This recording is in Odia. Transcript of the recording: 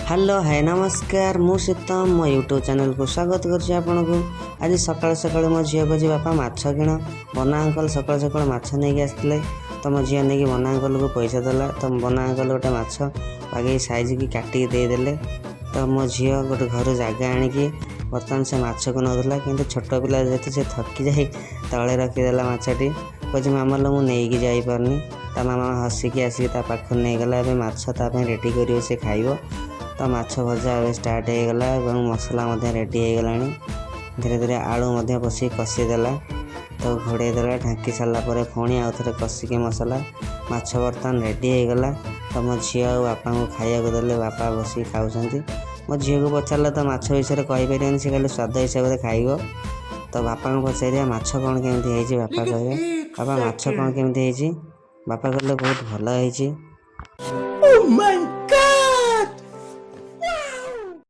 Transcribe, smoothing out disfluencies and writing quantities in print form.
ହ୍ୟାଲୋ, ହାଏ, ନମସ୍କାର। ମୁଁ ଶୀତମ, ମୋ ୟୁଟ୍ୟୁବ୍ ଚ୍ୟାନେଲକୁ ସ୍ୱାଗତ କରୁଛି ଆପଣଙ୍କୁ। ଆଜି ସକାଳୁ ସକାଳୁ ମୋ ଝିଅ କହୁଛି, "ବାପା, ମାଛ କିଣ।" ବନା ଅଙ୍କଲ ସକାଳୁ ସକାଳୁ ମାଛ ନେଇକି ଆସିଥିଲେ। ତ ମୋ ଝିଅ ନେଇକି ବନା ଅଙ୍କଲକୁ ପଇସା ଦେଲା। ତ ବନା ଅଙ୍କଲ ଗୋଟେ ମାଛ ବାଗେଇ ସାଇଜ୍କି କାଟିକି ଦେଇଦେଲେ। ତ ମୋ ଝିଅ ଗୋଟେ ଘରୁ ଜାଗା ଆଣିକି ବର୍ତ୍ତମାନ ସେ ମାଛକୁ ନେଉଥିଲା, କିନ୍ତୁ ଛୋଟ ପିଲା ଯେହେତୁ ସେ ଥକି ଯାଇ ତଳେ ରଖିଦେଲା ମାଛଟି। କହୁଛି, "ମାମାଲୋ, ମୁଁ ନେଇକି ଯାଇପାରୁନି।" ତା ମାମା ହସିକି ଆସିକି ତା ପାଖକୁ ନେଇଗଲା। ଏବେ ମାଛ ତା ପାଇଁ ରେଡ଼ି କରିବ, ସେ ଖାଇବ। ତ ମାଛ ଭଜା ଏବେ ଷ୍ଟାର୍ଟ ହେଇଗଲା ଏବଂ ମସଲା ମଧ୍ୟ ରେଡ଼ି ହେଇଗଲାଣି। ଧୀରେ ଧୀରେ ଆଳୁ ମଧ୍ୟ ପଶିକି କଷିଦେଲା। ତାକୁ ଘୋଡ଼େଇ ଦେଲା। ଢାଙ୍କି ସାରିଲା ପରେ ପୁଣି ଆଉ ଥରେ କଷିକି ମସଲା ମାଛ ବର୍ତ୍ତମାନ ରେଡ଼ି ହେଇଗଲା। ତ ମୋ ଝିଅ ଆଉ ବାପାଙ୍କୁ ଖାଇବାକୁ ଦେଲେ। ବାପା ବସିକି ଖାଉଛନ୍ତି। ମୋ ଝିଅକୁ ପଚାରିଲେ ତ ମାଛ ବିଷୟରେ କହିପାରିବନି, ସେ ଖାଲି ସ୍ୱାଦ ହିସାବରେ ଖାଇବ। ତ ବାପାଙ୍କୁ ପଚାରିବା ମାଛ କ'ଣ କେମିତି ହେଇଛି। ବାପା କହିବେ, "ବାପା, ମାଛ କ'ଣ କେମିତି ହେଇଛି?" ବାପା କହିଲେ, "ବହୁତ ଭଲ ହେଇଛି।" Oh my